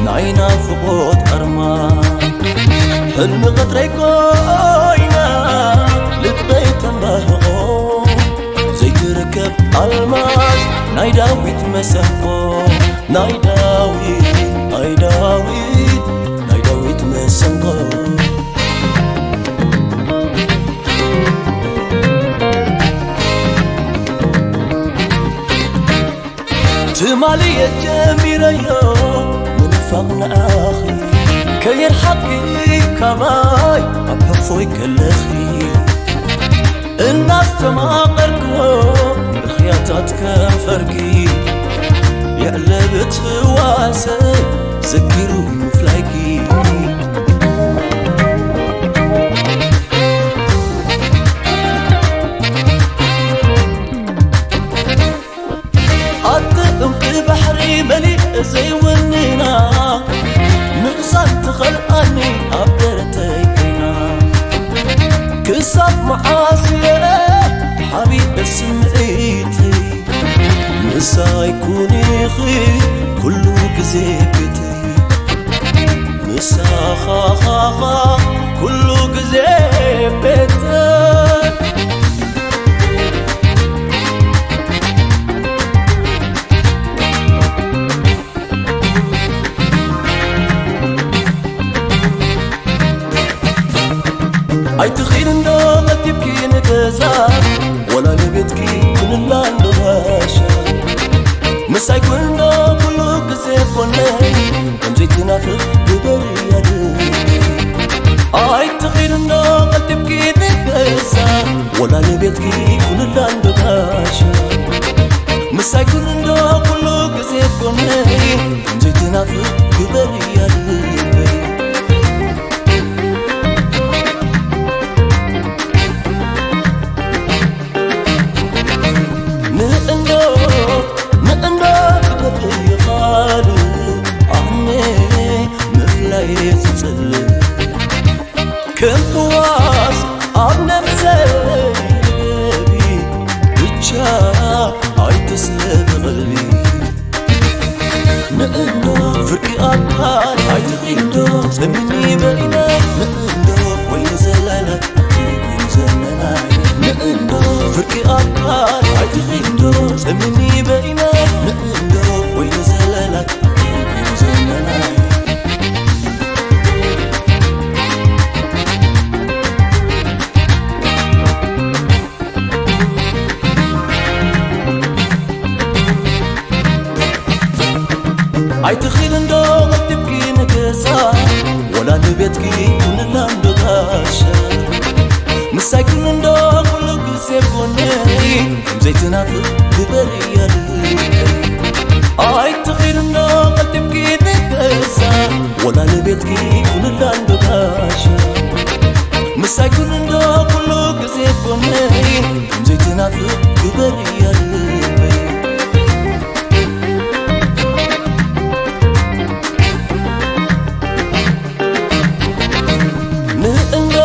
ናይ ናፍቖት ኣርማ ሕልሚ ቀትረይ ኮይና ልበይ ተንባህቖ ዘይትርከብ ኣልማዝ ናይ ዳዊት መሰንቆ ናይ ዳዊት ናይ ዳዊት ናይ ዳዊት መሰንቆ ትማሊ እየ ጀሚረዮ ምንፋቕ ንኣኺ ከየርሓቂ ካባይ ኣብ ሕፎይ ከለኺ እናስተማቐርክዎ ርኽያታት ከንፈርኪ የዕለብት ህዋሰ ዘኪሩ ምፍላይኪ ኣቲ ዕምቂ ባሕሪ መሊእ ዘይወንና ምቕሳን ትኸልኣኒ ኣብ ደረተይ ኮይና ክሳብ መዓስ እየ ሓቢእ ስምዒተይ ምሳይ ኩን ኢኺ ኩሉ ግዜ ቤተይ ምሳኻ ኩሉ ግዜ ቤተይ ኣይትኺድ እንዶ ቀልጢፍኪ ንገዛ ወላ ንቤትኪ ክንላ እንዶ ጋሻ ምሳይ ኩን እንዶ ኩሉ ግዜ ጎነይ ከምዘይትናፍቕ ግበሪ ያድርጊ ኣይትኺድ እንዶ ቀልጢፍኪ ንገዛ ወላ ንቤትኪ ኩንላ እንዶ ጋሻ ምሳይ ኩን እንዶ ኩሉ ግዜ ጎነይ ከምዘይትናፍቕ ግበሪ ያድርጊ ንእንዶ ንእንዶ ክደፍእ ይኻል ኣነ ምፍላይ ዝጽልእ ከም ህዋስ ኣብ ነፍሰይ ገቢ ብቻ ኣይትስለ ብቐልቢ ንእንዶ ፍርቂ ኣካል ኣይትኺንዶ ጽምኒ በይነ ንእንዶ ወይ ዘለለ ንእንዶ ፍርቂ ኣካል ኣይትኺንዶ ጽምኒ በይነ ንእንዶ ወይ ዘለለ ኣይትኺል እንዶ ቀልጢፍኪ ንገዛ ወላ ንቤትኪ ኩንላ እንዶ ጋሻ ምሳይ ኩን እንዶ ኩሉ ግዜ ጎነይ ከምዘይትናፍቕ ግበሪ ያድርገይ ኣይትኺል እንዶ ቀልጢፍኪ ንገዛ ወላ ንቤትኪ ኩንላ እንዶ ጋሻ ምሳይ ኩን እንዶ ኩሉ ግዜ ጎነይ ከምዘይትናፍቕ ግበሪ ያድርገይ ንእንዶ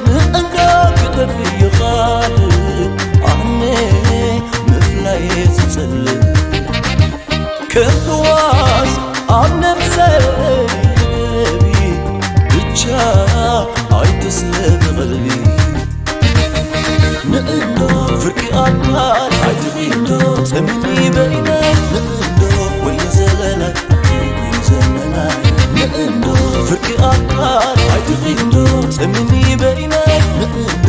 ንእንዶ ክደፊ ይኻል ኣነ ምፍላይ ዝጸልእ ከም ህዋስ ኣብ ነፍሰይ ብቻ ኣይትስለ ብቐልቢ ንእንዶ ፍርቂ ኣካል ኣይትኺንዶ ጽምኒ በይነይ ንእንዶ ወይ ዘለለ ንእንዶ ፍርቂ ኣካል ኣይትኺንዶ ጽምኒ በይነይ ንእንዶ